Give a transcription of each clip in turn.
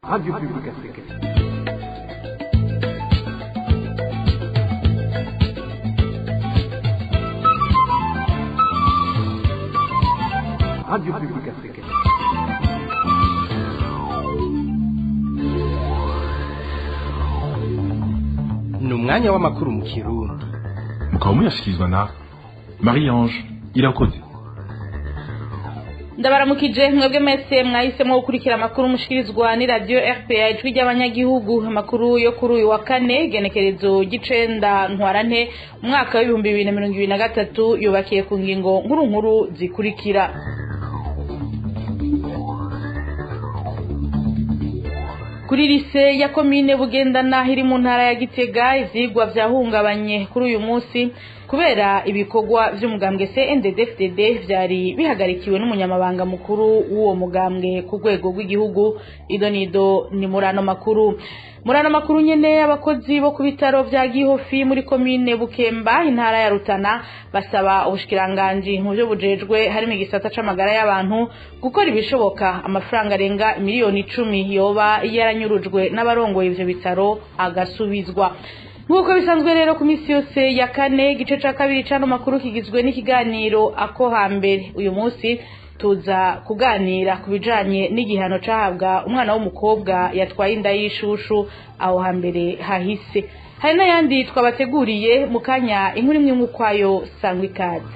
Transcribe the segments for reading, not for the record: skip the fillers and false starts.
Radio Publique Africaine. Radio Publique Africaine. Ni umwanya w'amakuru mu Kirundi. Mukaba muyashyikirizwa na Marie Ange Irakoze. Ndabaramukije mwebwe mwese mwahisemo gukurikira amakuru mushikirizwa ni radio RPA, Ijwi ry'Abanyagihugu. Amakuru yo kuri uyu wa kane, igenekerezo ry'icenda Ntwarante umwaka w'2023, yubakiye ku ngingo nkuru nkuru zikurikira. Kuri lise ya komine Bugendana iri mu ntara ya Gitega, ivyigwa vyahungabanye kuri uyu munsi kubera ibikorwa vy'umugambwe CNDD-FDD vyari bihagarikiwe n'umunyamabanga mukuru w'uwo mugambwe ku rwego rw'igihugu. Idonido ni murano makuru. Murano makuru nyene, abakozi bo ku bitaro vya Gihofi muri komine Bukemba, intara ya Rutana, basaba ubushikiranganji mu byo bujejwe harimo igisata c'amagara y'abantu gukora ibishoboka amafaranga arenga miliyoni 10 yoba yaranyurujwe n'abarongoye ivyo bitaro agasubizwa. Nk'uko bisanzwe rero ku minsi yose ya kane, igice ca kabiri c'ano makuru kigizwe n'ikiganiro Ako Hambere. Uyu munsi tuza kuganira ku bijanye n'igihano cahabwa umwana w'umukobwa yatwaye inda y'ishushu aho hambere hahise. Hari n'ayandi twabateguriye mu kanya, inkuru imwe ukwayo. Sangwa ikaze.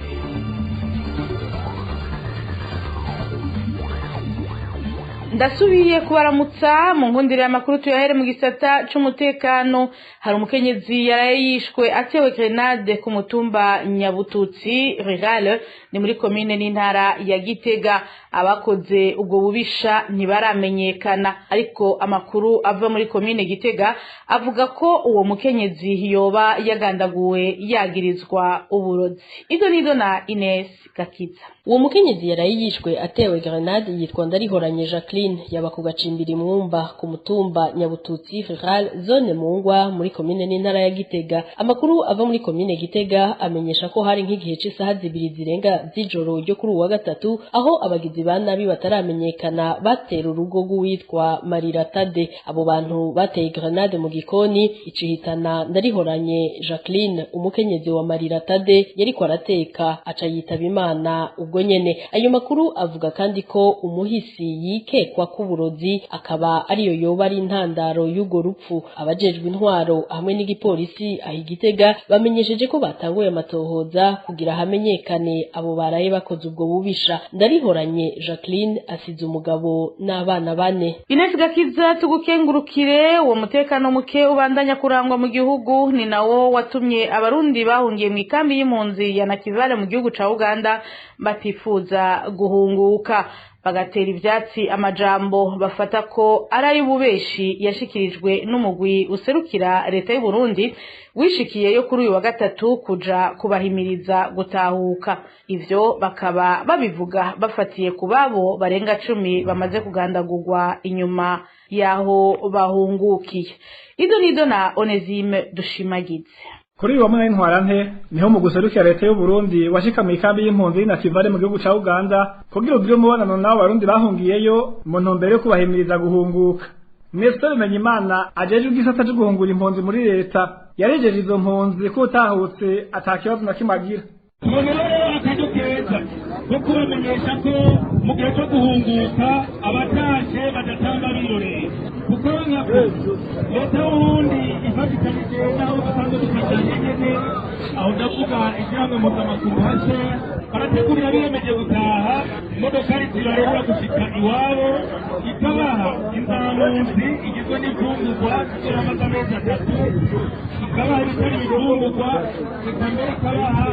Ndasubiye kubaramutsa mu nkundira. Y'amakuru tuyahere mu gisata c'umutekano. Hari umukenyezi yaraye yishwe atewe grenade ku mutumba Nyabututsi rurale, ni muri komine n'intara ya Gitega. Abakoze ubwo bubisha ntibaramenyekana, ariko amakuru ava muri komine Gitega avuga ko uwo mukenyezi yoba yagandaguwe yagirizwa uburozi. Ido nido na Ines Gakiza. Uwo mukenyezi yaraye yishwe atewe grenade yitwa Ndarihoranye Jacqueline, yaba ku gacimbiri Mwumba, ku mutumba Nyabututsi rural, zone Mungwa, muri komine n'intara ya Gitega. Amakuru ava muri komine Gitega amenyesha ko hari nk'igihe c'isaha 2 zirenga z'ijoro ryo kuri uwa gatatu, aho abagizi ba nabi bataramenyekana batera urugo rw'uwitwa Marira Tade. Abo bantu bateye grenade mu gikoni, icihitana Ndarihoranye Jacqueline, umukenyezi wa Marira Tade, yariko arateka, aca yitaba Imana ubwo nyene. Ayo makuru avuga kandi ko umuhisi yikekwa k'uburozi, akaba ariyo yoba ari intandaro y'urwo rupfu. Abajejwe intwaro hamwe n'igipolisi aho Igitega bamenyesheje ko batanguye amatohoza kugira hamenyekane abo baraye bakoze ubwo bubisha. Ndarihoranye Jacqueline asize umugabo n'abana bane. Ines Gakiza, tugukengurukire. Uwo mutekano muke ubandanya kurangwa mu gihugu ni nawo watumye Abarundi bahungiye mu ikambi y'impunzi ya Nakivale mu gihugu ca Uganda batifuza guhunguka, bagatera ivyatsi amajambo bafata ko ari ay'ububeshi yashikirijwe n'umugwi userukira leta y'u Burundi wishikiye yo kuri uyu wa gatatu kuja kubahimiriza gutahuka. Ivyo bakaba babivuga bafatiye ku babo barenga 10 bamaze kugandagurwa inyuma yaho bahungukiye. Ido nido na Onesime Dushimagize. Kuri uyu wa munani Ntwarante niho mu guserukira leta y'u Burundi washika mu ikambi y'impunzi y'Inakivale mu gihugu ca Uganda kugira ugire umubonano n'abo Barundi bahungiyeyo mu ntumbero yo kubahimiriza guhunguka. Nestor Bimenyimana ajejwe igisata co guhungura impunzi muri leta yarejeje izo mpunzi ko utahutse ata kibazo na kimwe agira. Tubonera rero akaryo keza ko kubamenyesha ko mu gihe cyo guhunguka abatashe badatamba birorera, kuko nka leta y'Uburundi ifatikanije n'aho dusanzwe dufashanya nyene, aho ndavuga ishyirahamwe mpuzamakungu hase, barategurira biyemeje gutaha imodokari zibarebura gushika iwabo, ikabaha inzamunsi igizwe n'imfungurwa ziramaze amezi 3, ikabaha ibitari ibifungurwa, eka mbere ikabaha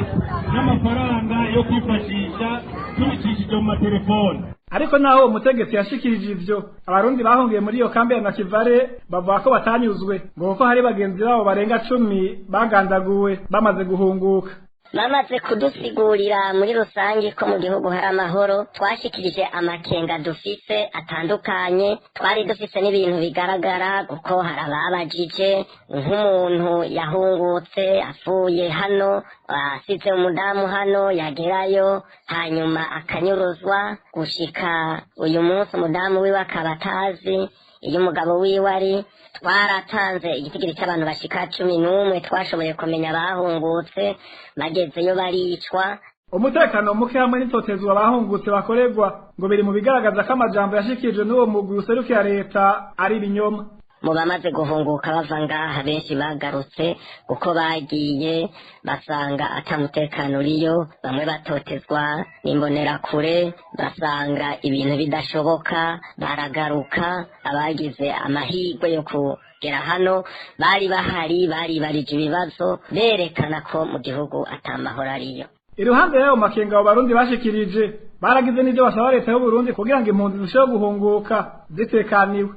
n'amafaranga yo kwifashisha tubicishije mu matelefone. Ariko naho uwo mutegetsi yashikirije ivyo, Abarundi bahungiye muri iyo kambi ya Nakivale bavuga ko batanyuzwe, ngo kuko hari bagenzi babo barenga 10 bagandaguwe bamaze guhunguka. Bamaze kudusigurira muri rusange ko mu gihugu hari amahoro, twashikirije amakenga dufise atandukanye. Twari dufise n'ibintu bigaragara, kuko hari ababajije nk'umuntu yahungutse avuye hano asize umudamu hano, yagerayo hanyuma akanyuruzwa, gushika uyu munsi umudamu wiwe akaba atazi. iyo umugabo wiwe ari. Twaratanze igitigiri cy'abantu bashika 11 twashoboye kumenya bahungutse, bagezeyo baricwa. Umutekano muke hamwe n'itotezwa bahungutse bakorerwa ngo biri mu bigaragaza ko amajambo yashikirijwe n'uwo mugwi userukira leta ari ibinyoma. Mu bamaze guhunguka bava ngaha benshi bagarutse kuko bagiye basanga ata mutekano uriyo, bamwe batotezwa n'imbonerakure, basanga ibintu bidashoboka baragaruka. Abagize amahirwe yo kugera hano bari bahari, baribarije ibibazo berekana ko mu gihugu ata mahoro ariyo. Iruhande y'ayo makenga abo Barundi bashikirije, baragize n'ivyo basaba leta y'u Burundi kugira ngo impunzi zishobore guhunguka zitekaniwe.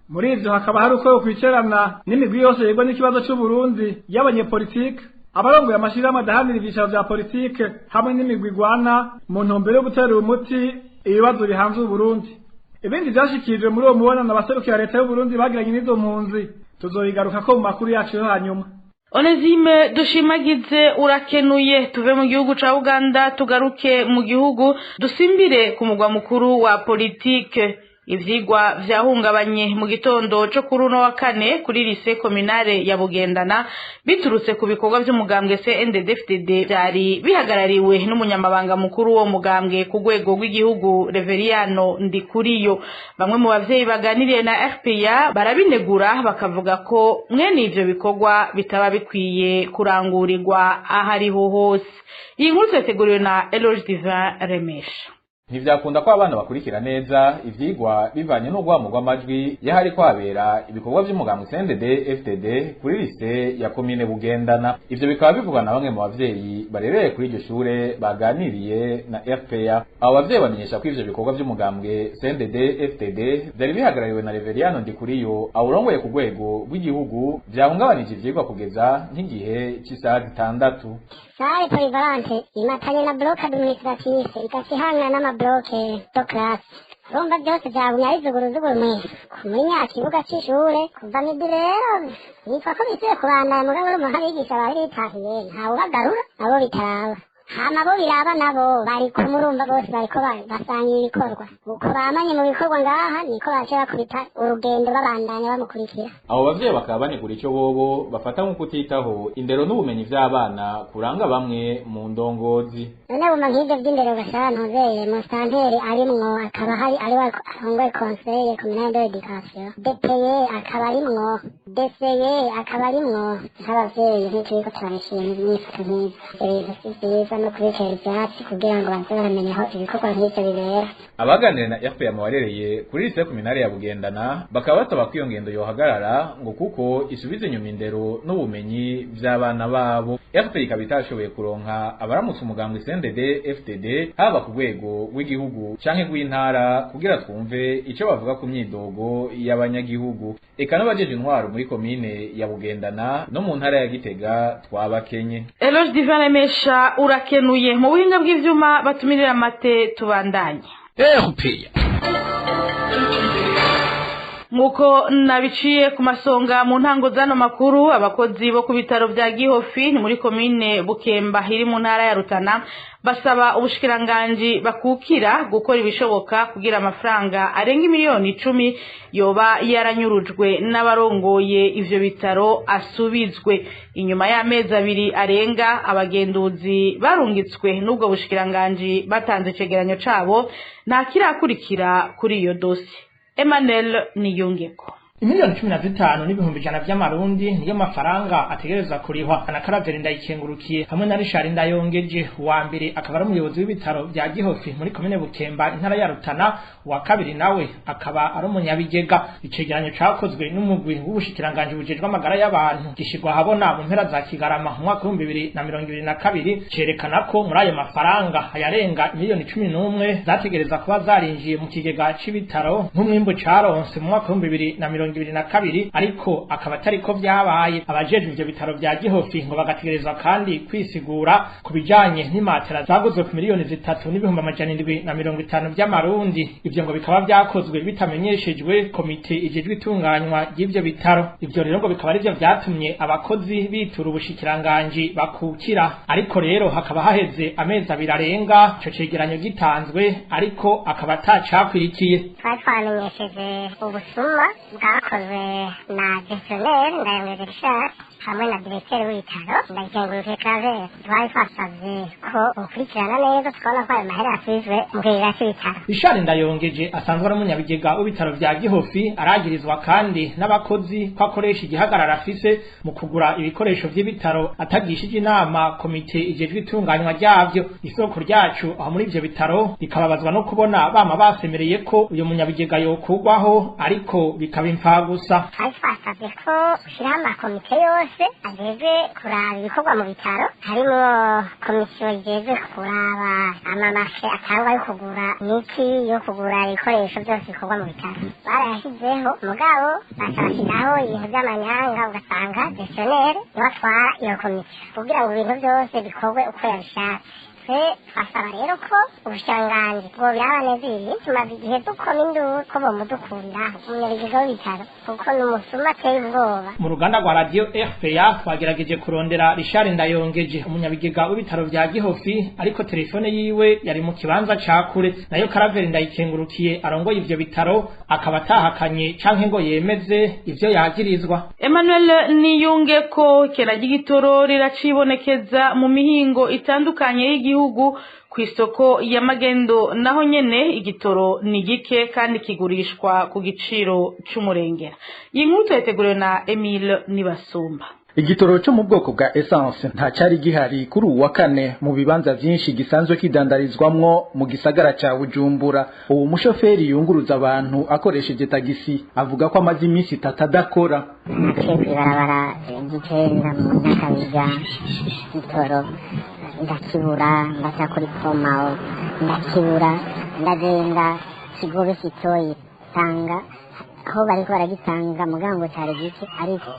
Muri ivyo hakaba hari uko kwicarana n'imigwi yose yegwa n'ikibazo c'u Burundi y'abanyepolitike, abarongoye amashirahamwe adaharanira ivyicaro vya politike hamwe n'imigwi igwana mu ntumbero yo guterera umuti ibibazo bihanze u Burundi. Ibindi vyashikirijwe muri uwo mubonano abaserukira leta y'u Burundi bagiranye n'izo mpunzi tuzobigarukako mu makuru yacu yo hanyuma. Onesime Dushimagize urakenuye. Tuve mu gihugu ca Uganda tugaruke mu gihugu, dusimbire ku mugwa mukuru wa politike. Ivyigwa vyahungabanye mu gitondo co kuri uno wa kane kuri lycée communale ya Bugendana biturutse ku bikorwa vy'umugambwe CNDD-FDD vyari bihagarariwe n'umunyamabanga mukuru wo mugambwe ku rwego rw'igihugu Reveriyano Ndikuriyo. Bamwe mu bavyeyi baganiriye na RPA barabinegura, bakavuga ko mwene ivyo bikorwa bitaba bikwiye kurangurirwa ahariho hose. Iyi nkuru yateguriwe na Eloge Divin Remesha. Ntivyakunda ko abana bakurikira neza ivyigwa bivanye n'urwamo rw'amajwi yahari kwabera ibikorwa vy'umugambwe CNDD FDD kuri lycée ya komine Bugendana. Ivyo bikaba bivugwa na bamwe mu bavyeyi barereye kuri iryo shure baganiriye na RPA. Abo bavyeyi bamenyesha ko ivyo bikorwa vy'umugambwe CNDD FDD vyari bihagarariwe na Reveriyano Ndikuriyo awurongoye ku rwego rw'igihugu vyahungabanije ivyigwa kugeza nk'igihe c'isaha 6. Salle polyvalente imatanye na bloc administratif igacihangana n'amabloke de classe. Urumva byose byagumye ari zuguruzuguru muri nya kibuga c'ishure kuva midi. Rero nitwa ko bisubiye kubandanya, mugabo urumva abigisha bari bitahiye, ntawubagarura abo bitaraba. Hama bo biraba nabo bari kumurumva bose bariko basangira ibikorwa, uko bamanye mu bikorwa ngaha niko bace bakubita urugendo babandanya bamukurikira. Abo bavyeyi bakaba banegura ico bobo bafata nko kutitaho indero n'ubumenyi vy'abana kuranga bamwe mu ndongozi. None buma nk'ivyo vy'indero ugasanga ntuzeye musitanteri arimwo, akaba hari ariwe arongoye conseil communal de l'éducation, DPE akaba arimwo, DCE akaba arimwo. Nk'abavyeyi ntituriko turabishima imyifato nk'izo, ibintu si vyiza no kubitera ivyatsi kugira ngo baze baramenya aho ibikorwa nk'ivyo bibera. Abaganira na RPA mu barereye kuri lycée communale ya Bugendana bakaba basaba ko iyo ngendo yohagarara ngo kuko isubiza inyuma indero n'ubumenyi vy'abana babo. RPA ikaba itashoboye kuronka abaramutse umugambwe CNDD FDD haba ku rwego rw'igihugu canke rw'intara kugira twumve ico bavuga ku myidogo y'abanyagihugu, eka n'abajeje intwaro muri komine ya Bugendana no mu ntara ya Gitega twabakenye. Eloge Divin Remesha urakenuye. Mu buhinga bw'ivyuma batumirira amate tubandanye. RPA. Nkuko nabiciye ku masonga mu ntango zano makuru, abakozi bo ku bitaro vya Gihofi ni muri komine Bukemba iri mu ntara ya Rutana basaba ubushikiranganji bakukira gukora ibishoboka kugira amafaranga arenga miliyoni 10 yoba yaranyurujwe n'abarongoye ivyo bitaro asubizwe. Inyuma y'amezi 2 arenga abagenduzi barungitswe n'ubwo bushikiranganji batanze icegeranyo cabo, nta kirakurikira kuri iyo dossier. Emmanuel Niyongeko. Imiliyoni 15 n'ibihumbi 100 vy'amarundi niyo mafaranga ategerezwa kurihwa na Karaveri Ndayikengurukiye hamwe na Richard Ndayongeje. Uwa mbere akaba ari umuyobozi w'ibitaro vya Gihofi muri komine Bukemba intara ya Rutana, uwa kabiri nawe akaba ari umunyabigega. Icegeranyo cakozwe n'umugwi w'ubushikiranganji bujejwe amagara y'abantu gishirwa ahabona mu mpera za Kigarama mu mwaka 2022 cerekana ko muri ayo mafaranga ayarenga miliyoni 11 zategereza kuba zarinjiye mu kigega c'ibitaro nk'umwimbu caronse mu mwaka 2022, ariko akaba atariko vyabaye. Abajejwe ivyo bitaro vya Gihofi ngo bagategerezwa kandi kwisigura ku bijanye n'imatera zaguzwe ku 3,750,000 vy'amarundi. Ivyo ngo bikaba vyakozwe bitamenyeshejwe komite ijejwe itunganywa ry'ivyo bitaro. Ivyo rero ngo bikaba arivyo vyatumye abakozi bitura ubushikiranganji bakukira, ariko rero hakaba haheze amezi 2 arenga ico cegeranyo gitanzwe, ariko akaba atacakwirikiye. Twari twamenyesheje ubusuma bwakozwe na gestionnaire Ndayamwezi Richard hamwe na directeur w'ibitaro Ndayikengurukiye Claver. Twari twasavye ko bokurikirana neza tukabona ko ayo mahera yasubijwe mu kigega c'ibitaro. Richard Ndayongeje asanzwe ari umunyabigega w'ibitaro vya Gihofi aragirizwa kandi n'abakozi ko akoresha igihagararo afise mu kugura ibikoresho vy'ibitaro atagishije inama komite ijejwe itunganywa ryavyo. Isoko ryacu aho muri ivyo bitaro rikababazwa no kubona bama basemereye ko uyu munyabigega yokugwaho, ariko bikaba impfagusa. Twari twasavye ko ushiraho amakomite yose ajejwe kuraba ibikorwa mu bitaro, harimwo komisiyo ijejwe kuraba amamashe atangwa yo kugura imiti, yo kugura ibikoresho byose bikorwa mu bitaro. Barayashyizeho, mugabo baca bashyiraho ibintu by'amanyanga, ugasanga gestionnaire niwe atwara iyo komisiyo kugira ngo ibintu byose bikorwe uko yabishatse. Twe twasaba rero ko ubushikiranganji bwobiraba neza ibi. Tumaze igihe dukoma induru ko bomudukuriraho umunyabigega w'ibitaro, kuko ni umusuma ateye ubwoba. Mu ruganda rwa radio RPA twagerageje kurondera Richard Ndayongeje umunyabigega w'ibitaro vya Gihofi, ariko telefone yiwe yari mu kibanza ca kure. Nayo Karaveri Ndayikengurukiye arongoye ivyo bitaro akaba atahakanye canke ngo yemeze ivyo yagirizwa. Emmanuel Niyunge ko ikena ry'igitoro riracibonekeza mu mihingo itandukanye y'igihugu kw'isoko ya magendo, naho nyene igitoro ni gike kandi kigurishwa ku giciro c'umurengera. Iyi nkuru yateguriwe na Emile Nibasumba. Igitoro cyo mu bwoko bwa essence nta cyari gihari kuri uwa kane mu bibanza byinshi gisanzwe kidandarizwamwo mu gisagara ca Bujumbura. Uwo mushoferi yunguruza abantu akoresheje tagisi avuga ko amaze iminsi 3 adakora. Naciye kw'ibarabara Gitenda mu Nyakabiga, igitoro ndakibura, ndaca kuri Pomao ndakibura, ndagenda Kigobe Kitoyi tanga aho bariko baragitanga mugango cyari gike, ariko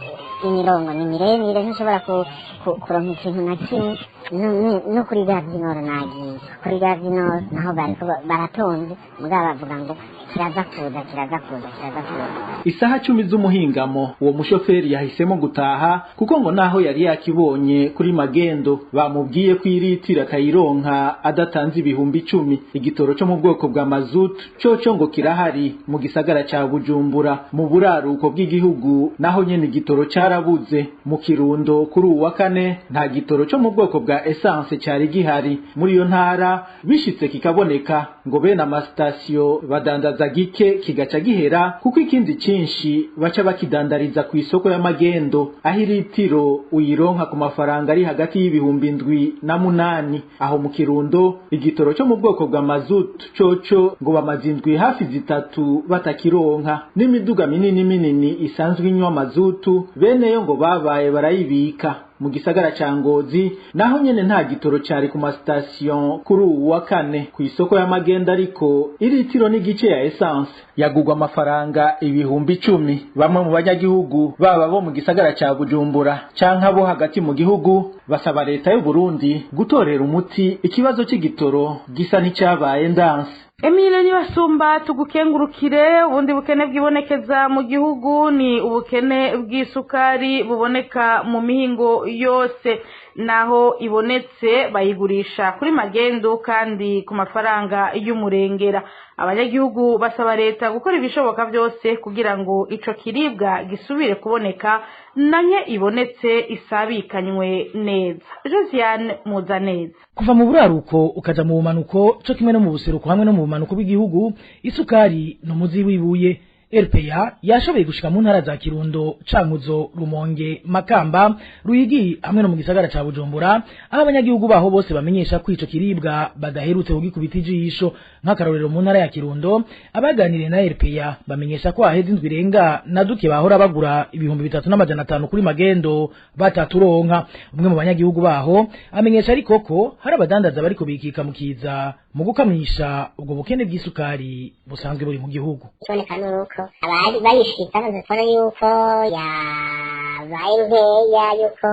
imirongo ni miremire ntushobora kuronka ikintu na kimwe. No kuri Gare du Nord nagiye kuri Gare du Nord naho bariko baratonze, mugabo bavuga ngo kiraza kuza kiraza kuza kiraza kuza. Isaha 10 z'umuhingamo uwo mushoferi yahisemo gutaha kuko ngo naho yari yakibonye kuri magendo bamubwiye ko iritira kayironka adatanze 10,000. Igitoro cyo mu bwoko bwa mazut coco ngo kirahari mu gisagara ca Bujumbura. Mu buraruko bw'igihugu naho nyene igitoro carabuze. Mu Kirundo kuri uwa kane nta gitoro cyo mu bwoko bwa essence cyari gihari muri iyo ntara, bishitse kikaboneka ngo bene amasitasiyo badandaza gike kigaca gihera, kuko ikindi cinshi baca bakidandariza ku isoko y'amagendo aho iritiro uyironka ku mafaranga ari hagati y'7,000 na 8,000. Aho mu Kirundo igitoro cyo mu bwoko bwa mazut coco ngo bamaze indwi hafi 3 batakironka. N'imiduga minini minini isanzwe inywa mazutu beneyo ngo babaye barayibika. Mu gisagara ca Ngozi naho nyene nta gitoro cari ku masitasiyo kuri uwa kane ku isoko y'amagenda, ariko iritiro n'igice ya essence yagugwa amafaranga 10,000. Bamwe mu banyagihugu baba bo mu gisagara ca Bujumbura canke abo hagati mu gihugu basaba leta y'u Burundi gutorera umuti ikibazo c'igitoro gisa n'icyabaye ndanse. Emile Nibasumba tugukengurukire. Ubundi bukene bwibonekeza mu gihugu ni ubukene bw'isukari buboneka mu mihingo yose, naho ibonetse bayigurisha kuri magendo kandi ku mafaranga y'umurengera. Abanyagihugu basaba leta gukora ibishoboka byose kugira ngo ico kiribwa gisubire kuboneka, nanye ibonetse isabikanywe neza. Josiane Muzaneza. Kuva mu buraruko ukaja mu bumanuko co kimwe no mu buseruko hamwe no mu bumanuko bw'igihugu, isukari no muzi wibuye. RPA yashoboye gushika mu ntara za Kirundo, Cankuzo, Rumonge, Makamba, Ruyigi hamwe no mu gisagara ca Bujumbura, aho abanyagihugu baho bose bamenyesha ko ico kiribwa badaherutse kugikubita ijisho. Nk'akarorero mu ntara ya Kirundo, abaganiriye na RPA bamenyesha ko haheze indwi irenga na duke bahora bagura 3,500 kuri magendo bataturonka. Umwe mu banyagihugu baho amenyesha ariko ko hari abadandaza bariko bikika mukiza mu gukamisha ubwo bukene bw'isukari busanzwe buri mu gihugu. Kiboneka nuko Ariko abari bayifite bamaze kubona yuko yabaye nkeya, yuko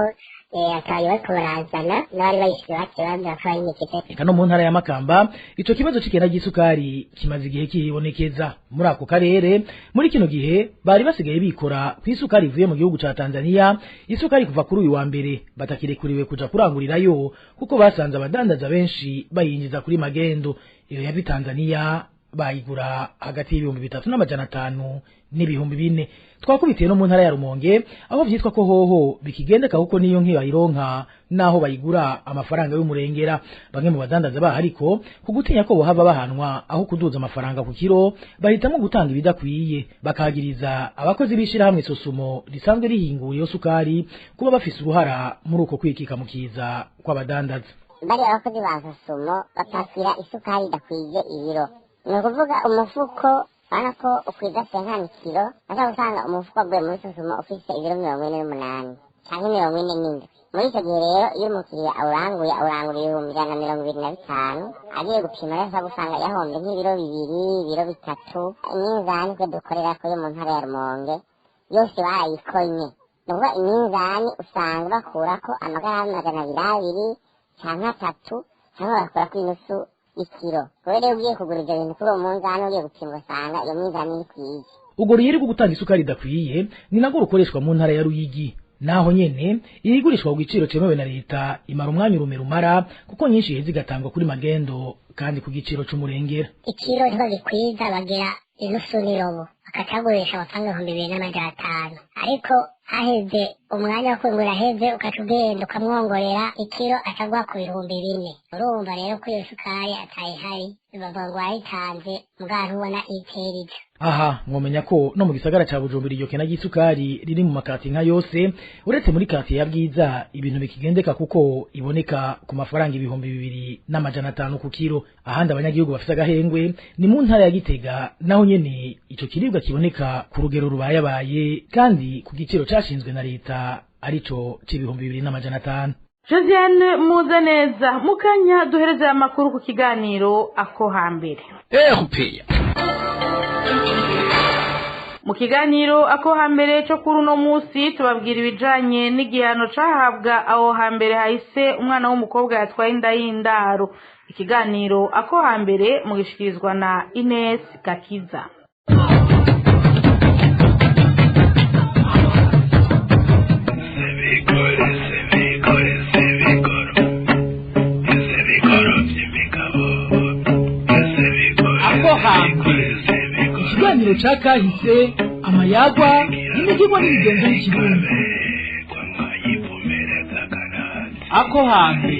atayo bariko barazana, n'abari bayifite baciye bambwira ko bayimikije. Eka no mu ntara ya Makamba ico kibazo c'ikena ry'isukari kimaze igihe kihibonekeza muri ako karere. Muri kino gihe bari basigaye bikora ku isukari ivuye mu gihugu ca Tanzania. Isukari kuva kuri uyu wa mbere batakirekuriwe kuja kurangurirayo, kuko basanze abadandaza benshi bayinjiza kuri magendo. Iyo yava Tanzania bayigura hagati y'3500 n'4000. Twakubitiye no mu ntara ya Rumonge aho vyitwa ko hoho bikigendeka, kuko niyo nkiyo bayironka naho bayigura amafaranga y'umurengera. Bamwe mu badandaza bahariko kugutinya ko bohava bahanwa aho kuduza amafaranga ku kiro, bahitamo gutanga ibidakwiye, bakagiriza abakozi bishira hamwe Sosumo risanzwe rihingura iyo sukari kuba bafise uruhara muri uko kwikika mukiza kw'abadandaza. Bari abakozi ba Sosumo bapakira isukari idakwije ibiro, ni ukuvuga umufuko urabona ko ukwiza senkani kilo, bashobora gusanga umufuko waguye muri Sosumo ufise ibiro 48 canke 47. Muri ico gihe rero iyo umukiriya awuranguye awurangura 125,000, agiye gupima rero ashobora gusanga yahombye nk'ibiro 2, ibiro 3. Iminzani twe dukorerako yo mu ntara ya Rumonge yose barayikonye, ni ukuvuga iminzani usanga bakurako amagarama 200 canke 3, canke bagakurako inusu ikiro. Kubera iyo ugiye kugura ivyo bintu kuri uwo munzani ugiye gupima usanga iyo minzani ntikwiye. Urwo ruyeri rwo gutanga isukari idakwiye ni narwo rukoreshwa mu ntara ya Ruyigi. Naho nyene irigurishwa ku giciro cemewe na leta imara umwanya urume rumara, kuko nyinshi iheze igatangwa kuri magendo kandi ku giciro c'umurengera. Ikiro ntibagikwiza, bagira inusu n'irobo, bakacagurisha amafaranga 2500, ariko haheze umwanya wo kwingura aheze ukaca ugenda ukamwongorera ikiro acagwa ku 4000. Urumva rero ko iyo sukari atayihari, bavuga ngo wayitanze mugabo ntubona itera ija. Aha mwomenya ko no mu gisagara ca Bujumbura iryo kena ry'isukari riri mu makati nka yose, uretse muri kati ya Bwiza ibintu bikigendeka kuko iboneka ku mafaranga 2500 ku kiro. Ahandi abanyagihugu bafise agahengwe ni mu ntara ya Gitega, naho nyene ico kiribwa kiboneka ku rugero rubayabaye kandi ku giciro cashinzwe na leta arico c'2500. Josiane Muzaneza, mukanya duhereze amakuru ku kiganiro ako hambere. RPA. Mu kiganiro ako hambere cyo kuri uno munsi tubabwira ibijanye n'igihano cahabwa aho hambere hahise umwana w'umukobwa yatwaye inda y'indaro. Ikiganiro ako hambere mugishikirizwa na Ines Gakiza. Ako hambere ikiganiro ca kahise, amayagwa n'imigirwa n'ibigenzo y'ikirundi. Ako hambere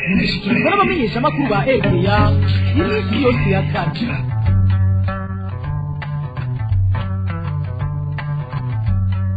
mugishikirizwa n'abamenyeshamakuru ba RPA iminsi yose ya kane.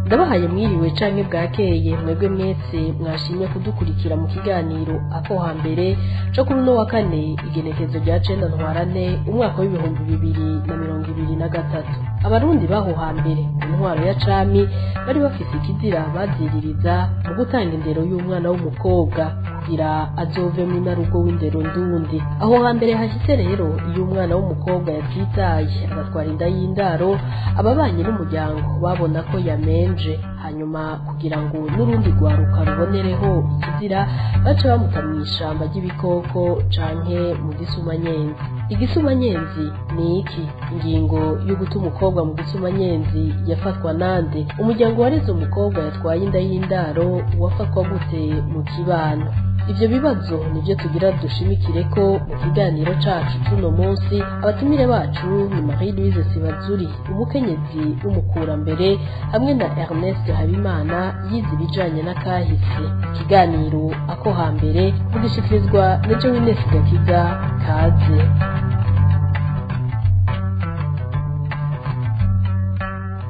Ndabahaye mwiriwe canke bwakeye mwebwe mwese mwashimye kudukurikira mu kiganiro ako hambere co kuri uno wa kane, igenekezo rya 9 ntwarante umwaka w'ibihumbi 2023. Abarundi baho hambere ku ntwaro ya cami bari bafise ikizira baziririza mu gutanga indero y'umwana w'umukobwa kugira azovemwo inarugo w'indero ndundi. Aho hambere hashitse rero iyo umwana w'umukobwa yavyitaye agatwara inda y'indaro, ababanye n'umuryango babona ko yamenje, hanyuma kugira ngo n'urundi rwaruka rubonereho ikizira baca bamuta mw'ishamba ry'ibikoko canke mu gisumanyenzi. Igisumanyenzi ni iki? Ingingo yo guta umukobwa mu gisumanyenzi yafatwa nande? Umuryango wareze umukobwa yatwaye inda y'indaro wafatwa gute mu kibano? Ivyo bibazo nivyo tugira dushimikire ko mu kiganiro cacu cuno munsi. Abatumire bacu ni Marie Louise Sibazuri, umukenyezi w'umukurambere, hamwe na Ernest Habimana yize ibijanye n'akahise. Ikiganiro ako hambere mugishikirizwa na Jones Gakiza. Kaze.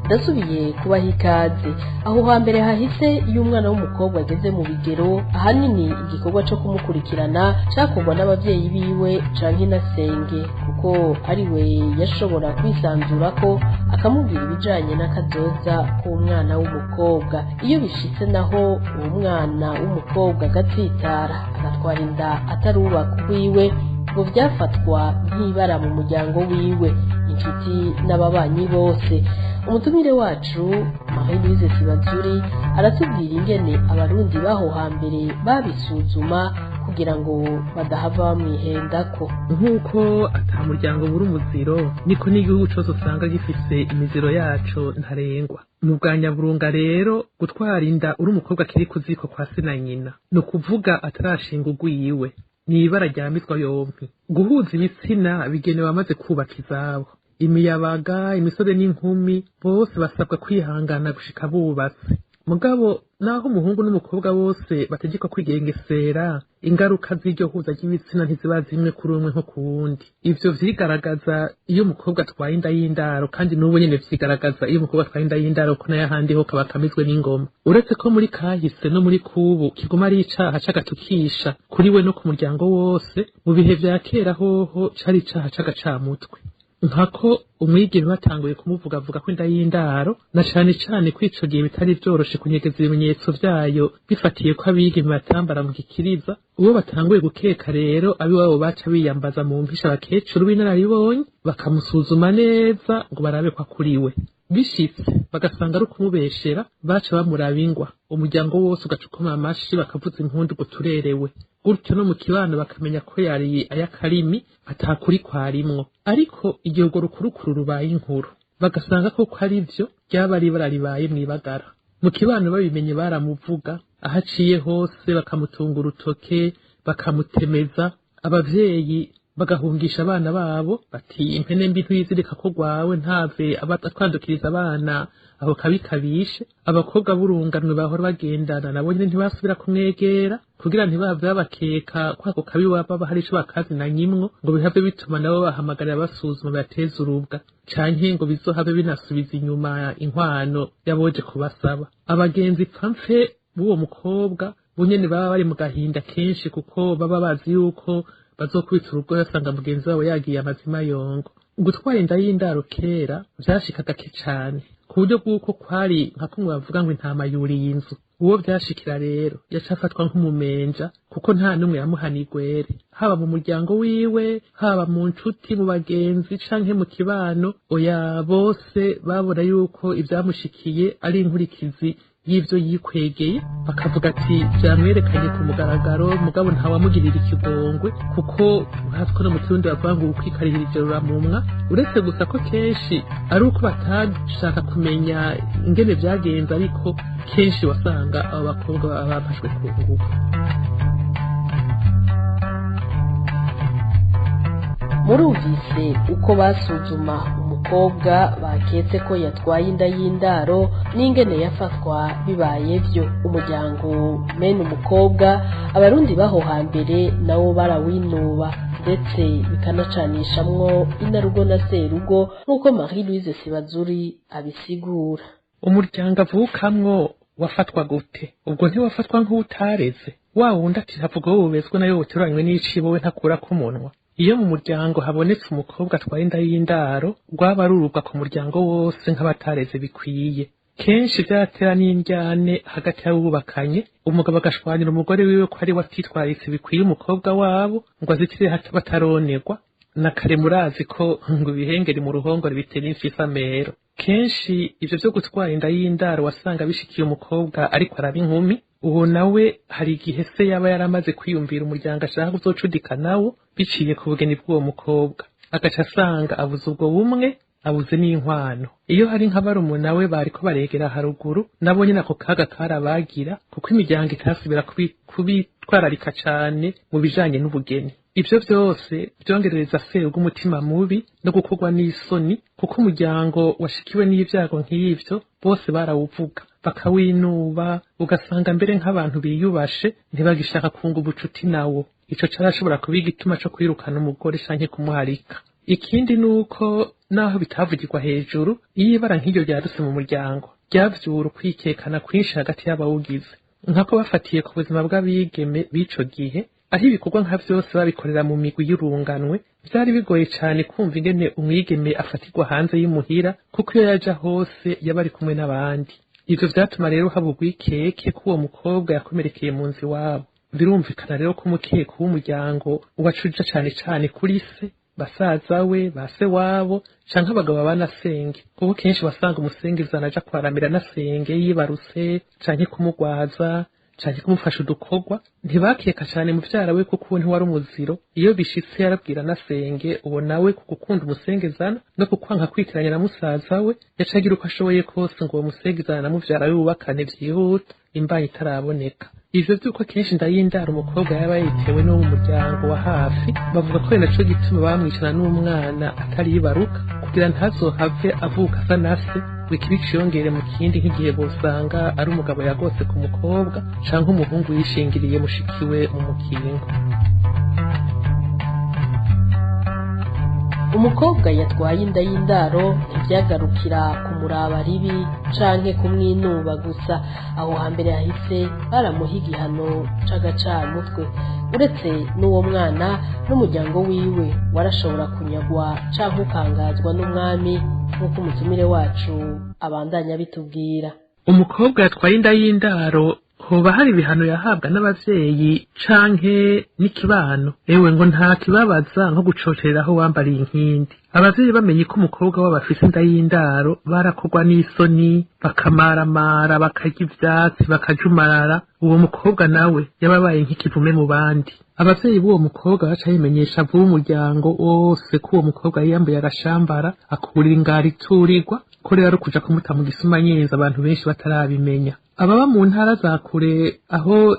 Ndasubiye kubaha ikaze. Aho hambere hahise iyo umwana w'umukobwa ageze mu bigero, ahanini igikorwa co kumukurikirana cakorwa n'abavyeyi biwe canke inasenge, kuko ari we yashobora kwisanzurako akamubwira ibijanye n'akazoza k'umwana w'umukobwa. Iyo bishitse naho uwo mwana w'umukobwa agatsitara agatwara inda atarubaka wiwe, ngo vyafatwa nk'ibara mu muryango wiwe. inshuti n'ababanyi bose. Umutumire wacu Marie Louise Sibazuri aratubwira ingene abarundi baho hambere babisuzuma kugira ngo badahava bamwihendako. Nk'uko ata muryango buri umuziro, niko n'igihugu cose usanga gifise imiziro yaco ntarengwa. Mu bwa nyaburunga rero, gutwara inda uri umukobwa akiri ku ziko kwa se na nyina, ni ukuvuga atarashinga urwiwe, ni ibara ryamizwa yompi. Guhuza ibitsina bigenewe abamaze kubaka izabo. Imiyabaga, imisore n'inkumi bose basabwa kwihangana gushika bubatse. Mugabo naho umuhungu n'umukobwa bose bategekwa kwigengesera, ingaruka z'iryo huza ry'ibitsina ntiziba zimwe kuri umwe nko ku wundi. Ivyo vyigaragaza iyo umukobwa atwaye inda y'indaro, kandi n'ubu nyene vyigaragaza iyo umukobwa atwaye inda y'indaro, ko nayo ahandi ho kaba kamizwe n'ingoma. Uretse ko muri kahise no muri kubu kiguma ari icaha c'agatukisha kuri we no ku muryango wose, mu bihe vya kera hoho cari icaha c'agacamutwe. Nkako umwigeme batanguye kumuvugavuga ko inda y'indaro, na cane cane ko ico gihe bitari vyoroshe kunyegeza ibimenyetso vyayo, bifatiye ko abigeme batambara mu gikiriza. Uwo batanguye gukeka rero, abiwabo baca biyambaza mu mpisha abakecuru b'inararibonye, bakamusuzuma neza ngo barabe ko akuriwe. Bishitse bagasanga ari ukumubeshera, baca bamuraba ingwa, umuryango wose ugaca ukoma amashi, bakavuza impundu ngo turerewe. Gutyo no mu kibano bakamenya ko yari ay'akarimi atakuri kwarimwo. Ariko igihe urwo rukurukuru rubaye inkuru, bagasanga koko ari vyo, ryaba ari ibara ribaye mw'ibagara. Mu kibano babimenye baramuvuga aho aciye hose, bakamutunga urutoke, bakamutemeza. Abavyeyi bagahungisha abana babo bati impene mbi ntuyizirika ko rwawe, ntave atwandukiriza abana aho kabi kabishe. Abakobwa b'urunganwe bahora bagendana nabo nyene ntibasubira kumwegera, kugira ntibave babakeka ko ako kabi waba hari ico bakazinanyimwo, ngo bihave bituma nabo bahamagarira basuzuma bateze urubwa, canke ngo bizohave binasubiza inyuma inkwano yaboje kubasaba. Abagenzi pfamfe b'uwo mukobwa bo nyene baba bari mu gahinda kenshi, kuko baba bazi yuko bazokubita urugo basanga mugenzi wabo yagiye amazima yongo. Gutwara inda y'indaro kera vyashika gake cane, ku buryo bw'uko kwari nka kumwe bavuga ngo intama yuriye inzu. Uwo vyashikira rero yaca afatwa nk'umumenja, kuko nta n'umwe yamuhana igwere, haba mu muryango wiwe, haba mu nshuti, mu bagenzi canke mu kibano. Oya, bose babona yuko ivyamushikiye ari inkurikizi y'ivyo yikwegeye, bakavuga ati vyamwerekanye ku mugaragaro, mugabo ntawamugirira ikigongwe, kuko hatwe no mu kirundi bavuga ngo ukwikarihira ijoro uramumwa. Uretse gusa ko kenshi ari uko batashaka kumenya ingene vyagenze, ariko kenshi wasanga abo bakobwa baba bafashwe ku ngufu. Murumvise uko basuzuma umukobwa baketse ko yatwaye inda y'indaro n'ingene yafatwa bibaye vyo. Umuryango mene umukobwa abarundi baho hambere nawo barawinuba, ndetse bikanacanishamwo inarugo na serugo, nk'uko Marie Louise Sibazuri abisigura. Umuryango avukamwo wafatwa gute? Ubwo ntiwafatwa nk'uwutareze wa wundi ati havuga wubezwe nayo woteranywe n'icibo we ntakura k'umunwa. Iyo mu muryango habonetse umukobwa atwaye inda y'indaro, rwaba rurubwa ku muryango wose nk'abatareze bikwiye. Kenshi vyatera n'indyane hagati y'abubakanye, umugabo agashwanira umugore wiwe ko ari we atitwaritse bikwiye umukobwa wabo, ngo azitire bataronerwa. Na kare murazi ko ngo ibihengeri mu ruhongore bitera imfisamero. Kenshi ivyo vyo gutwara inda y'indaro wasanga bishikiye umukobwa ariko araba inkumi. Uwo nawe hari igihe se yaba yaramaze kwiyumvira umuryango ashaka kuzocudika nawo biciye ku bugeni bw'uwo mukobwa, agaca asanga abuze ubwo bumwe, abuze n'inkwano. Iyo hari nka barumuna we bariko baregera haruguru, nabo nyene ako kaga karabagira, kuko imiryango itasubira kubitwararika cane mu bijanye n'ubugeni. Ivyo vyose vyongerereza serugo umutima mubi no gukorwa n'isoni, kuko umuryango washikiwe n'ivyago nk'ivyo bose barawuvuga bakawinuba, ugasanga mbere nk'abantu biyubashe ntibagishaka kunga ubucuti nawo. Ico carashobora kuba igituma co kwirukana umugore canke kumuharika. Ikindi nuko naho bitavugirwa hejuru, iyo ibara nk'iryo ryadutse mu muryango ryavyura ukwikekana kwinshi hagati y'abawugize, nkako bafatiye ku buzima bw'abigeme b'ico gihe, aho ibikorwa nka vyose babikorera mu migwi y'urunganwe. Vyari bigoye cane kumva ingene umwigeme afatirwa hanze y'imuhira, kuko iyo yaja hose yaba ari kumwe n'abandi. Ivyo vyatuma rero haba urwikeke ko uwo mukobwa yakomerekeye mu nzu iwabo. Birumvikana rero ko umukeko w'umuryango ubacuja cane cane kuri se, Basaza we, base wabo canke abagabo banasenge, kuko kenshi wasanga umusengezana aja kwaramira nasenge yibarutse canke kumugwaza canke kumufasha udukorwa. Ntibakeka cane muvyara we kuko ntiwari umuziro. Iyo bishitse yarabwira nasenge, uwo nawe ku gukunda umusengezana no kukwanka kwitiranya na musaza we, yaca agira uko ashoboye kose ngo uwo musengezana na muvyara we bubakane vyihuta imbanyi itaraboneka. Ivyo vy'uko kenshi ndayindara umukobwa yaba yitewe no mu muryango wa hafi, bavuga ko ari naco gituma bamwicana n'umwana ataribaruka, kugira ntazohave avuka asa na se, ngo ikibi ciyongere mu kindi, nk'igihe bosanga ari umugabo yagose ku mukobwa canke umuhungu yishingiriye mushikiwe mu mukingo. Umukobwa yatwaye inda y'indaro ntibyagarukira kumuraba ribi canke kumwinuba gusa. Aho hambere hahise baramuha igihano c'agacamutwe. Uretse n'uwo mwana, n'umuryango wiwe warashobora kunyagwa canke ukangazwa n'umwami, nk'uko umutumire wacu abandanya bitubwira. Umukobwa yatwaye inda y'indaro hoba hari ibihano yahabwa n'abavyeyi canke n'ikibano? Ewe ngo nta kibabaza nko gucocereraho wambariye inkindi. Abavyeyi bamenye ko umukobwa wabo afise inda y'indaro barakorwa n'isoni, bakamaramara, bakarya ivyatsi, bakajumarara. Uwo mukobwa nawe yababaye nk'ikivume mu bandi. Abavyeyi b'uwo mukobwa baca bimenyesha vuba umuryango wose ko uwo mukobwa yiyambuye agashambara, akurira ingara iturirwa, ko rero ari ukuja kumuta mu gisumanyenzi abantu benshi batarabimenya. Ababa mu ntara za kure aho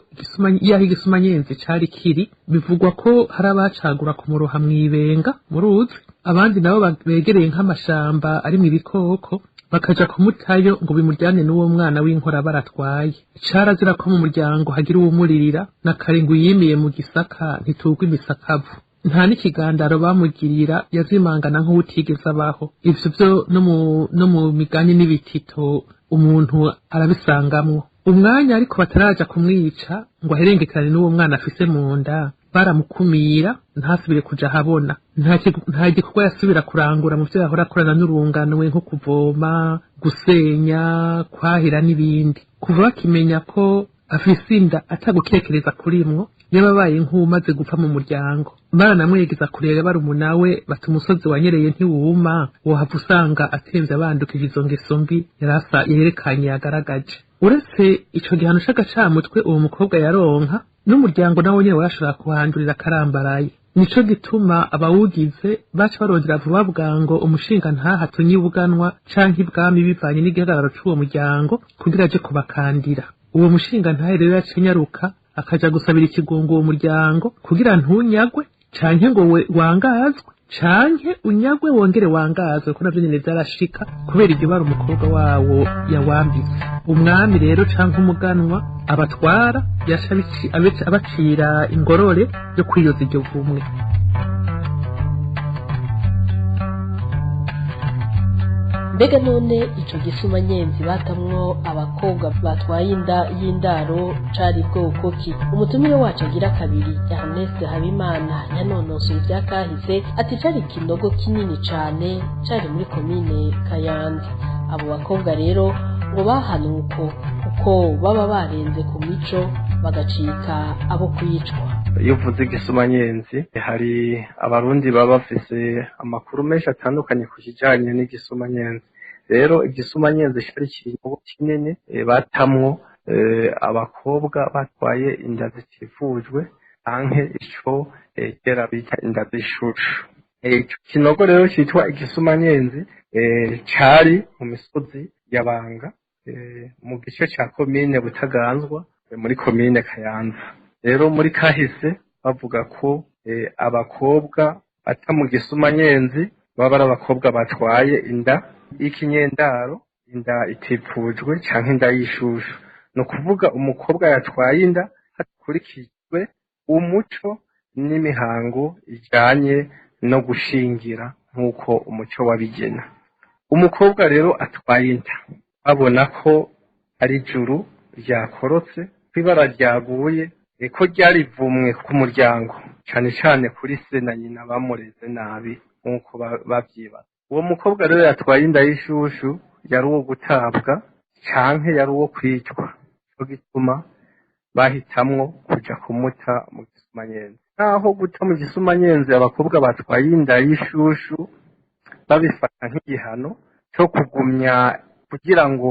yaho igisumanyenzi cari kiri, bivugwa ko hari abacagura kumuroha mw'ibenga mu ruzi, abandi nabo begereye nk'amashamba arimwo ibikoko bakaja kumutayo ngo bimuryane n'uwo mwana w'inkora baratwaye. Carazira ko mu muryango hagira uwumuririra, na kare ngo uyimiye mu gisaka ntitugwa imisakavu. Nta n'ikigandaro bamugirira, yazimangana nk'uwutigeze abaho. Ivyo vyo no mu migani n'ibitito umuntu arabisangamwo. Umwanya ariko bataraja kumwica ngo aherengekerane n'uwo mwana afise mu nda, baramukumira ntasubire kuja ahabona. Nta gikorwa yasubira kurangura mu vyo yahora akorana n'urunganwe, nko kuvoma, gusenya, kwahira n'ibindi. Kuva bakimenya ko afise inda atagukekereza kurimwo, yababaye nk'uwumaze gupfa mu muryango. Baranamwegeza kurera barumuna we bati umusozi wanyereye ntiwuma, wohava usanga atemvye abandukije izo ngeso mbi yarasa yerekanye yagaragaje. Uretse ico gihano c'agacamutwe uwo mukobwa yaronka, n'umuryango nawo nyene warashobora kuhandurira akarambaraye. Nico gituma abawugize baca barondera vuba bwango umushinga ntahatunye ibuganwa canke ibwami bivanye n'igihagararo c'uwo muryango, kugira aje kubakandira. Uwo mushinga ntahe rero yacinyaruka akaja gusabira ikigongo uwo muryango kugira ntunyagwe canke ngo we wangazwe, canke unyagwe wongere wangazwe, ko navyo nyene vyarashika kubera iryo bara umukobwa wawo yawambitse. Umwami rero canke umuganwa abatwara yaca abacira ingorore yo kwiyoza iryo vumwe. Mbega none ico gisumanyenzi batamwo abakobwa batwaye inda y'indaro cari bwoko ki? Umutumire wacu agira kabiri, Ernest Habimana, yanonosoye ivyakahise, ati cari ikinogo kinini cane cari muri komine Kayanza. Abo bakobwa rero ngo bahanwe uko kuko baba barenze ku mico bagacika abo kwicwa. Iyo uvuze igisumanyenzi, hari abarundi baba bafise amakuru menshi atandukanye ku kijanye n'igisumanyenzi. Rero igisumanyenzi cari ikinogo kinini batamwo abakobwa batwaye inda zitivujwe canke ico kera bita inda z'ishushu. Ico kinogo rero citwa igisumanyenzi cari mu misozi ya Banga, mu gice ca komine Butaganzwa, muri komine Kayanza. Rero muri kahise bavuga ko abakobwa bata mu gisumanyenzi baba ari abakobwa batwaye inda y'ikinyendaro, inda itifujwe canke inda y'ishushu. Ni ukuvuga umukobwa yatwaye inda hakurikijwe umuco n'imihango ijanye no gushingira nk'uko umuco wabigena. Umukobwa rero atwaye inda babona ko ari ijuru ryakorotse, ko ibara ryaguye, ko ryarivumwe ku muryango, cane cane kuri se na nyina bamureze nabi nk'uko bavyibaza. Uwo mukobwa rero yatwaye inda y'ishushu yari uwo gutabwa canke yari uwo kwicwa. Nico gituma bahitamwo kuja kumuta mu gisumanyenzi. Naho guta mu gisumanyenzi abakobwa batwaye inda y'ishushu babifata nk'igihano cyo kugumya, kugira ngo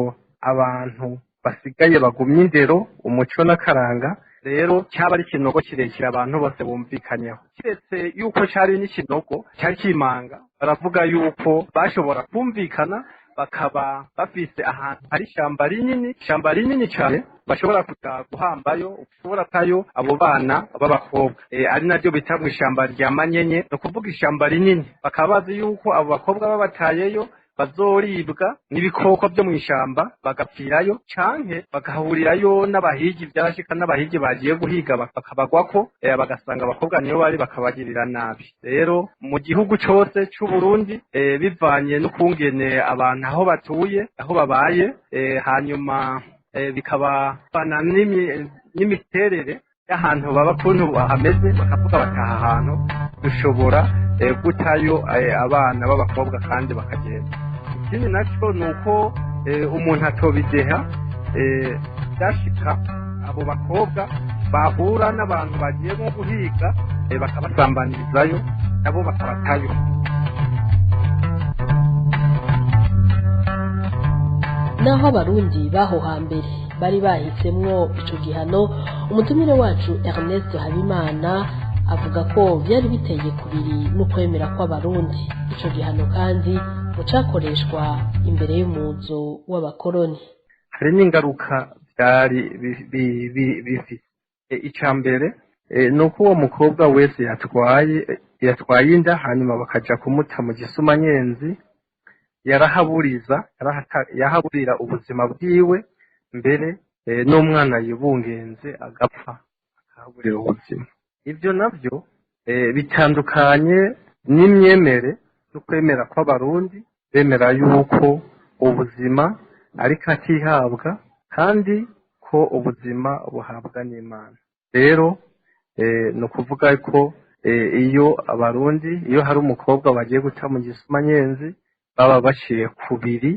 abantu basigaye bagumye indero, umuco n'akaranga. Rero cyaba ari ikinogo kirekire abantu bose bumvikanyeho, kiretse yuko cyari n'ikinogo cyari kimanga. Baravuga yuko bashobora kumvikana bakaba bafise ahantu hari ishyamba rinini, ishyamba rinini cyane, bashobora kuja guhambayo, ushobora tayo abo bana b'abakobwa, ari naryo bita mu ishyamba rya Manyenye, ni ukuvuga ishyamba rinini. Bakaba bazi yuko abo bakobwa babatayeyo bazoribwa n'ibikoko byo mu ishyamba bagapfirayo, canke bagahurirayo n'abahigi. Byarashika n'abahigi bagiye guhiga bakabagwako, bagasanga abakobwa niyo bari, bakabagirira nabi. Rero mu gihugu cose c'u Burundi, bivanye n'ukungene abantu aho batuye, aho babaye, hanyuma bikaba bana n'imiterere y'ahantu baba, kuntu hameze, bakavuga bataha ahantu dushobora gutayo abana b'abakobwa kandi bakagenda. Ikindi nacyo ni uko umuntu atobideha, byashika abo bakobwa bahura n'abantu bagiye nko guhiga, bakabasambanirizayo, nabo bakabatayo. Naho Abarundi baho hambere bari bahisemwo ico gihano, umutumire wacu Ernest Habimana avuga ko byari biteye kubiri n'ukwemera kw'Abarundi. Ico gihano kandi ngo cakoreshwa imbere y'umuzo w'abakoroni. Hari n'ingaruka byari bifise. Icya mbere ni uko uwo mukobwa wese yatwaye inda hanyuma bakaja kumuta mu gisumanyenzi, yarahaburiza, yahaburira ubuzima bwiwe, mbere n'umwana yibungenze agapfa, akahaburira ubuzima. Ibyo nabyo bitandukanye n'imyemere no kwemera kw'Abarundi, bemera yuko ubuzima ariko atihabwa, kandi ko ubuzima buhabwa n'Imana. Rero ni ukuvuga ko iyo Abarundi, iyo hari umukobwa bagiye guta mu gisumanyenzi, baba baciye kubiri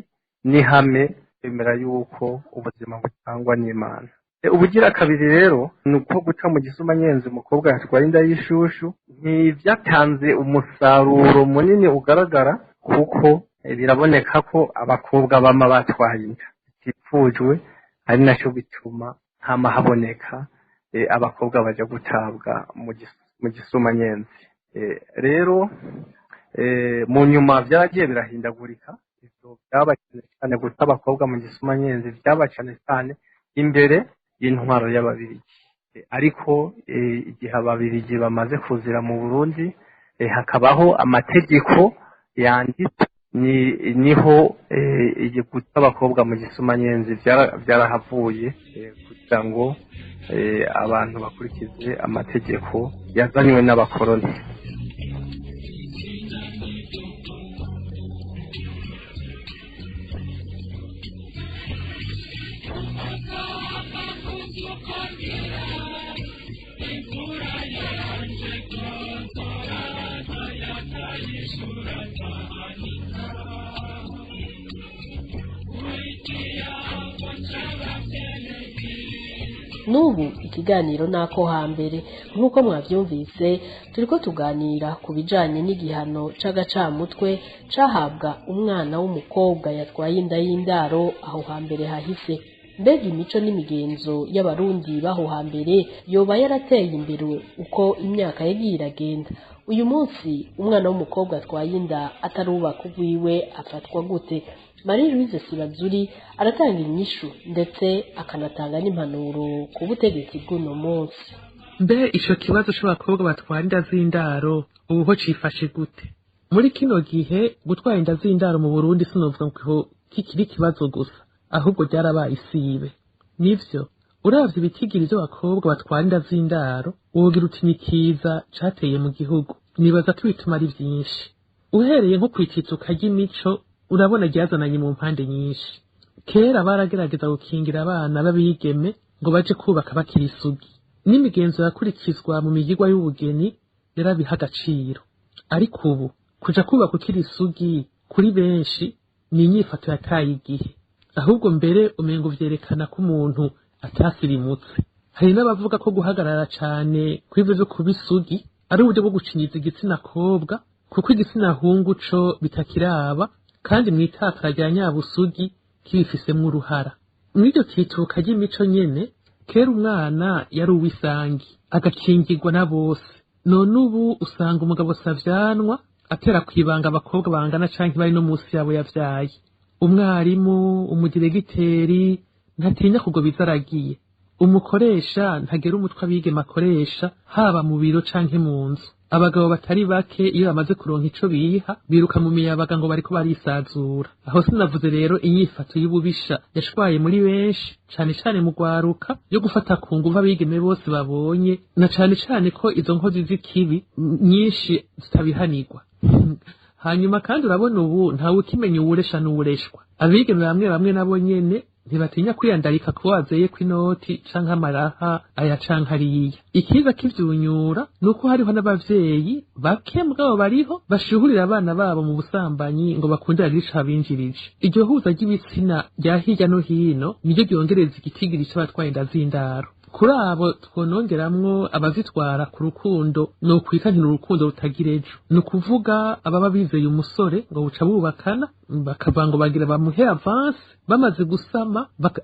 n'ihame bemera yuko ubuzima butangwa n'Imana. Ubugira kabiri rero ni uko guca mu gisumanyenzi umukobwa yatwaye inda y'ishushu ntibyatanze umusaruro munini ugaragara, kuko biraboneka ko abakobwa bama batwaye inda zitifujwe, ari nacyo bituma hama haboneka abakobwa baja gutabwa mu gisumanyenzi. Rero mu nyuma byaragiye birahindagurika. Ivyo byaba cyane cyane guta abakobwa mu gisumanyenzi byaba cyane cyane imbere y'intwaro y'Ababirigi, ariko igihe Ababirigi bamaze kuzira mu Burundi, hakabaho amategeko yanditse, niho guta abakobwa mu gisumanyenzi byarahavuye, kugira ngo abantu bakurikize amategeko yazanywe n'abakoroni. N'ubu ikiganiro nako hambere, nk'uko mwavyumvise, turiko tuganira ku bijanye n'igihano c'agacamutwe cahabwa umwana w'umukobwa yatwaye inda y'indaro aho hambere hahise. Mbega imico n'imigenzo y'Abarundi baho hambere yoba yarateye imbere uko imyaka yagiye iragenda? Uyu munsi umwana w'umukobwa atwaye inda atarubaka urwiwe afatwa gute? Marie Louise Sibazuri aratanga inyishu ndetse akanatanga n'impanuro ku butegetsi bw'uno munsi. Mbe ico kibazo c'abakobwa batwara inda z'indaro ubu ho cifashe gute? Muri kino gihe gutwara inda z'indaro mu Burundi sinovuga ngo kikiri ikibazo gusa, ahubwo ryarabaye isibe. Nivyo, uravye ibitigiri vy'abakobwa batwara inda z'indaro, wogira uti ni kiza cateye mu gihugu. Nibaza ko ibituma ari vyinshi. Uhereye nko kwitituka ry'imico, urabona ryazananye mu mpande nyinshi. Kera baragerageza gukingira abana b'abigeme ngo baje kubaka bakiri isugi. N'imigenzo yakurikizwa mu migigwa y'ubugeni yarabiha agaciro. Ariko ubu kuja kubaka ukiri isugi kuri benshi ni inyifato yataye igihe. Ahubwo mbere umengo vyerekana ko umuntu atasirimutse. Hari n'abavuga ko guhagarara cane kw'ivyo vyo kuba isugi ari uburyo bwo gucinyiza igitsina kobwa, kuko igitsina hungu co bitakiraba, kandi mw'itakara rya nyabusugi kibifisemwo uruhara. Mw'iryo tituka ry'imico nyene, kera umwana yari uw'isangi agakingirwa na bose. None ubu usanga umugabo Savyanwa atera kwibanga abakobwa bangana canke bari no munsi yabo yavyaye. Umwarimu, umudiregiteri ntatinya kugoba aragiye. Umukoresha ntagera umutwe abigeme akoresha, haba mu biro canke mu nzu. Abagabo batari bake iyo bamaze kuronka ico biha biruka mu miyabaga ngo bariko barisazura. Aho sinavuze rero inyifato y'ububisha yashwaye muri benshi, cane cane mu gwaruka, yo gufata ku nguvu abigeme bose babonye, na cane cane ko izo nkozi z'ikibi nyinshi zitabihanirwa. Hanyuma kandi urabona ubu ntawe ukimenya uwuresha n'uwureshwa. Abigeme bamwe bamwe nabo nyene ntibatinya kwiyandarika kuba bazeye kw'inoti canke amaraha aya canke ariya. Ikiza kivyunyura nuko hariho n'abavyeyi bake mugabo bariho bashuhurira abana babo mu busambanyi ngo bakunde bagire ico abinjirije. Iryo huza ry'ibitsina rya hirya no hino niryo ryongereza igitigiri c'abatwaye inda z'indaro. Kuri abo twonongeramwo abazitwara ku rukundo, ni ukwita nti urukundo rutagira ejo. Ni ukuvuga ababa bizeye umusore ngo buca bubakana, bakava ngo bagira bamuhe avance, bamaze gusama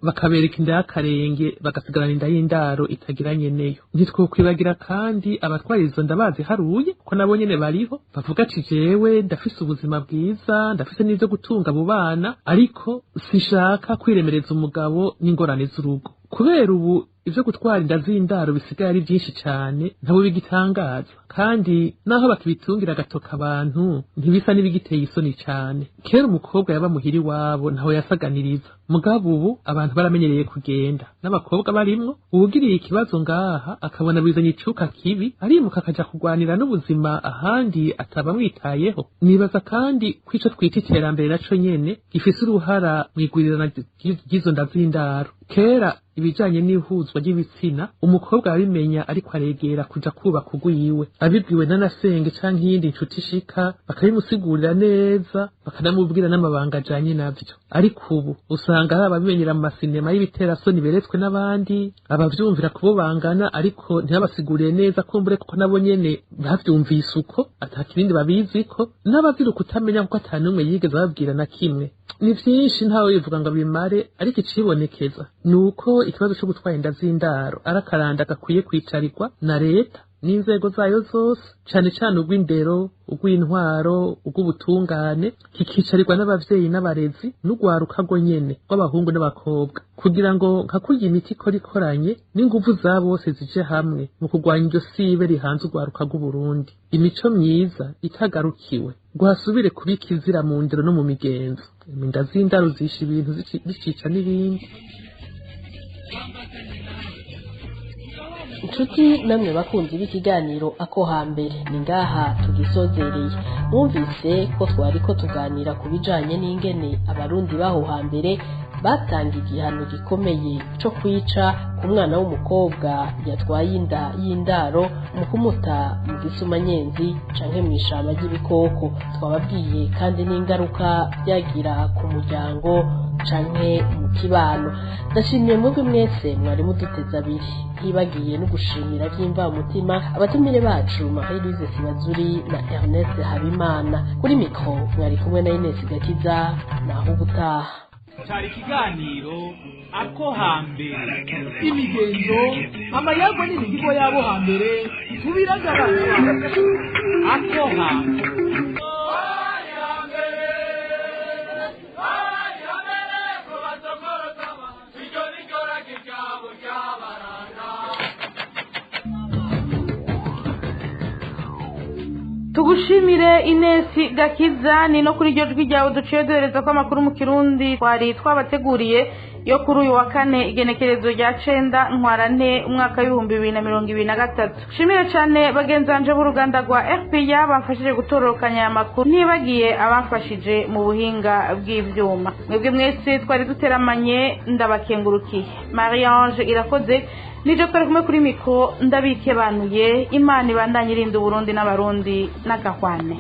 bakabereka inda y'akarenge, bagasigarana inda y'indaro itagira nyeneyo. Ntitwokwibagira kandi abatwara izo nda baziharuye, ko nabo nyene bariho bavuga ati jewe ndafise ubuzima bwiza, ndafise n'ivyo gutunga abo bana, ariko sinshaka kwiremereza umugabo n'ingorane z'urugo. Kubera ubu ivyo gutwara inda z'indaro bisigaye ari byinshi cane, ntabo bigitangaza, kandi naho bakibitungira agatoka abantu ntibisa n'ibigiteye isoni cane. Kera umukobwa yaba muhira iwabo ntaho yasaganiriza, mugabo ubu abantu baramenyereye kugenda n'abakobwa barimwo. Uwugiriye ikibazo ngaha akabona bizanye icuka kibi, arimuka akaja kugwanira n'ubuzima ahandi atabamwitayeho. Nibaza kandi ko ico twita iterambere naco nyene gifise uruhara mw'igwirirana ry'izo nda z'indaro. Kera ibijanye n'ihuzwa ry'ibitsina umukobwa abimenya ariko aregera kuja kubaka ugwiwe, abibwiwe n'anasenge canke iyindi nshuti ishika bakabimusigurira neza, bakanamubwira n'amabanga ajanye navyo. Ariko ubu usanga hari ababimenyera mu masinema y'ibiterasoni beretswe n'abandi, abavyumvira kubo bangana ariko ntibabasigurire neza kumbure kuko nabo nyene bavyumvise uko ata kibindi babiziko, n'abazira ukutamenya kuko ata n'umwe yigeze ababwira na kimwe. Ni vyinshi ntawe bivuga ngo bimare, ariko icibonekeza nuko ikibazo cyo gutwara inda z'indaro ari akaranda gakwiye kwicarirwa na leta n'inzego zayo zose, cane cane urw'indero, urw'intwaro, urw'ubutungane, kikicarirwa n'abavyeyi n'abarezi n'urwaruka rwo nyene rw'abahungu n'abakobwa, kugira ngo nka kurya imiti ikora ikoranye n'inguvu za bose zije hamwe mu kurwanya iryo sibe rihanze urwaruka rw'Uburundi. Imico myiza itagarukiwe ngo hasubire kubika izira mu ndero no mu migenzo. Inda z'indaro zisha ibintu zicica n'ibindi. Inshuti namwe bakunzi b'ikiganiro ako hambere, ni ngaha tugisozereye. Mwumvise ko twari ko tuganira ku bijanye n'ingene abarundi baho hambere batanga igihano gikomeye co kwica ku mwana w'umukobwa yatwaye inda y'indaro mu kumuta mu gisumanyenzi canke mw'ishamba ry'ibikoko. Twababwiye kandi n'ingaruka byagira ku muryango canke mu kibano. Ndashimiye mwebwe mwese mwari muduteze abiri, ntibagiye no gushimira by'imvamutima abatumire bacu Marie Louise Sibazuri na Ernest Habimana. Kuri mikro mwari kumwe na Ines Gakiza, naho ubutaha. Cari ikiganiro ako hambere, imigenzo, amayago n'imihigo yabo hambere tubiragabanya. Ako hambere. Tugushimire Inesi Gakiza. Ni no kuri iryo jwi ryawe duciye duhereza ko amakuru mu Kirundi twari twabateguriye yo kuri uyu wa kane, igenekerezo rya 9 ntwarante umwaka w'2023. Shimire cyane bagenzi banje b'uruganda rwa RPA bamfashije gutororokanya aya makuru, ntibagiye abamfashije mu buhinga bw'ivyuma. Mwebwe mwese twari duteramanye ndabakengurukiye. Marie Ange Irakoze nije twari kumwe kuri mikro, ndabikebanuye. Imana ibandanye irinda Uburundi n'abarundi n'agahwane.